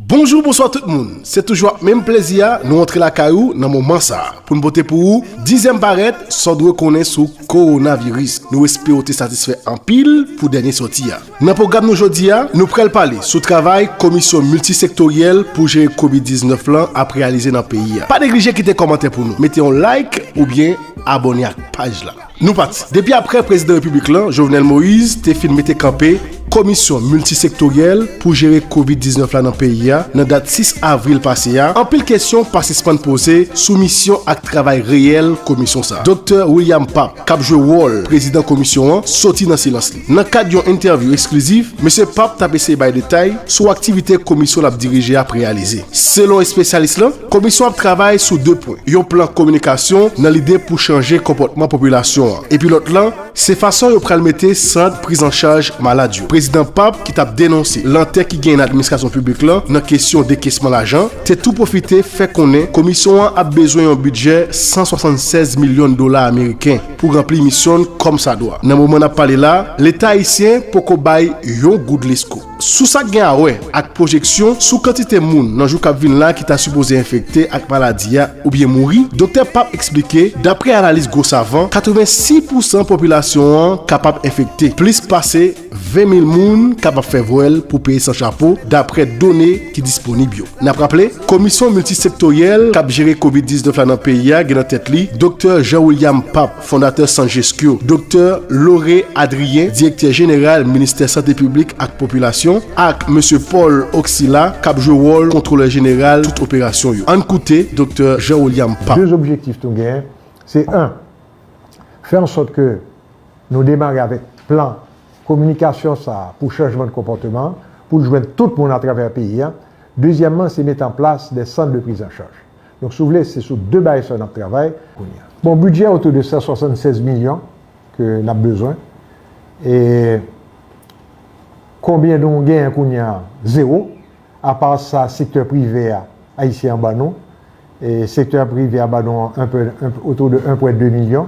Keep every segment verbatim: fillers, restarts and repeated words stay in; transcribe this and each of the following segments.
Bonjou, bonswa tout moun. Se toujou ak menm plezi a nou antre lakay ou nan moman sa a pou n pote pou ou dizyèm parèt sa w dwe konnen sou kowonaviris. Nou espere w te satisfè anpil pou dènye sòti a. Nan pwogram nou jodi a, nou pral pale sou travay komisyon miltisektoryèl pou jere kovid diznèf lan ap reyalize nan peyi a. Pa neglije kite kòmantè pou nou, mete yon like oubyen abòne ak paj la. Nou pati. Depi apre prezidan repiblik lan, Jovenel Moïse, te fin mete kanpe komisyon miltisektoryèl pou jere kovid diznèf la nan peyi a, nan dat sis avril pase a, anpil kesyon pa sispann poze sou misyon ak travay reyèl komisyon sa a. Doktè William Pape, k ap jwe wòl prezidan komisyon an, soti nan silans li. Nan kad yon entèvyou eksklizif, mesye Pape t ap eseye bay detay sou aktivite komisyon l ap dirije ap reyalize. Selon espesyalis lan, komisyon ap travay sou de pwen, yon plan kominikasyon nan lide pou chanje konpòtman popilasyon an, epi lòt lan, se fason yo pral mete sant priz an chaj malad yo. Prezidan Pape, ki t ap denonse lantè ki genyen nan administrasyon piblik lan nan kesyon dekesman lajan, te tou pwofite fè konnen komisyon an ap bezwen yon bidjè san swasannsèz milyon dola ameriken pou ranpli misyon l kòmsadwa. Nan moman n ap pale la, Leta ayisyen poko bay yon goud lesko. Sou sa k gen a wè ak pwojeksyon sou kantite moun nan jou k ap vin la ki ta sipoze enfekte ak maladi a oubyen mouri, Doktè Pape eksplike, daprè analis gwo savan, katrevensis pousan popilasyon an kapab enfekte, plis pase ven mil moun kapab fè vwèl pou peye san chapo, daprè done ki disponib yo. N ap raple, komisyon miltisektoryèl k ap jere kovid diznèf la nan peyi a gen nan tèt li Doktè Jean William Pape, fondatè San Jeskyo, Doktè Lauré Adrien, direktè jeneral ministè sante piblik ak popilasyon, ak mesye Paul Oxila, k ap jwe wòl kontwolè jeneral tout operasyon yo. Ann koute Doktè Jean William Pape. De objektif nou genyen, se, en, fè an sòt ke nou demare avèk plan kominikasyon sa a pou chanjman de konpòtman, pou l jwenn tout moun atravè peyi a. Dezyèmman, se mete an plas de sant de priz an chaj. Donk, si w vle, se sou de bagay sa yo n ap travay kounye a. Bon, bidjè otou de san swasannsèz milyon ke n ap bezwen. E konbyen nou genyen kounye a? Zewo. Apa sa, sektè prive a, ayisyen an ban nou. E sektè prive a ban nou enpe, enpe, otou de en pwen de milyon.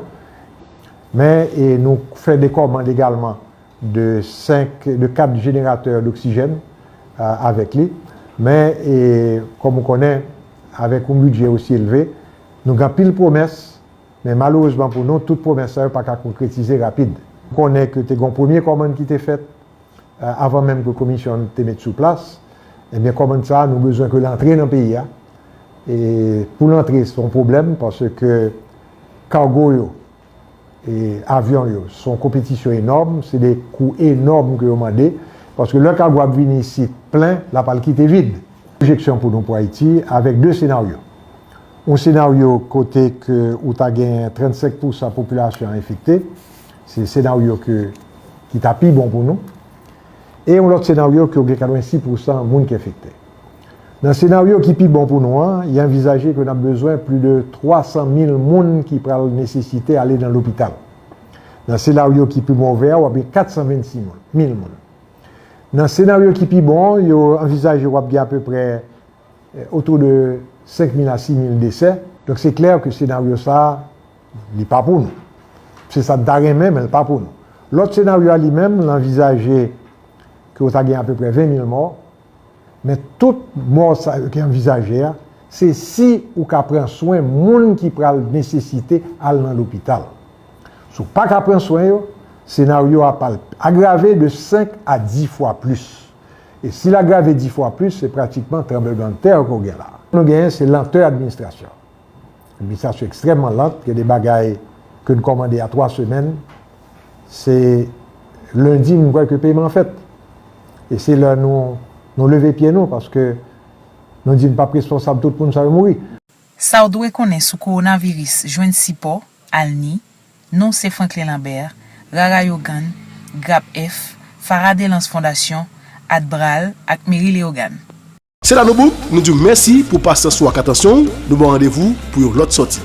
Men, e nou fè de kòmand egalman de senk, de kat jeneratè doksijèn, a, avèk li. Men, e, kòm ou konnen, avèk yon bidjè osi elve, nou gen anpil pwomès, men malerezman pou nou, tout pwomès sa yo pa ka konkretize rapid. Nou konnen ke te gen yon premye kòmann ki te fèt, a, avan menm ke komisyon an te met sou plas. Ebyen, kòmann sa a, nou bezwen ke l antre nan peyi a. E pou l antre, se yon pwoblèm, paske kago yo, e avyon yo, se yon konpetisyon enòm, se de kou enòm ke yo mande, paske lè kago ap vini isit plen, l ap al kite vid. Pwojeksyon pou nou pou Ayiti, avèk de senaryo. Yon senaryo kote ke ou ta gen trannsenk pousan popilasyon an enfekte, se senaryo ke, ki ta pi bon pou nou. E yon lòt senaryo ke ou gen katrevensis pousan moun ki enfekte. Nan senaryo ki pi bon pou nou an, y anvizaje ke n ap bezwen plis de twa san mil moun ki pral nesesite ale nan lopital. Nan senaryo ki pi move a, w ap gen kat san vennsis moun, mil moun. Nan senaryo ki pi bon, yo anvizaje w ap gen apeprè, eh, otou de senk mil a sis mil desè. Donk, se klè ke senaryo sa a, li pa pou nou. Se sa n ta renmen, men l pa pou nou. Lòt senaryo a li menm, l anvizaje ke w ta gen apeprè ven mil mò. Men tout mò sa yo ki anvizaje a, se si ou ka pran swen moun ki pral nesesite al nan lopital. Si w pa ka pran swen yo, senaryo a pral agrave de senk a dis fwa plis. E si l agrave dis fwa plis, se pratikman tranblemanntè ke w gen la. Nou genyen, se lantè administrasyon. Administrasyon ekstrèmman lant, gen de bagay ke n kòmande a twa semèn, se lendi m kwè ke peman fèt. E se lè nou, nou leve pye nou, paske nou di n p ap responsab tout moun sa yo mouri. Sa w dwe konnen sou kowonaviris, jwenn sipò, Alni, non se Franklin Lambert, Rara Yogann, Grap F, Farah Delance Fondasyon, Adbral ak Meri Leyogàn. Se la nou bout, nou di w mèsi pou pasyans ou ak atansyon w, nou ba w randevou pou yon lòt sòti.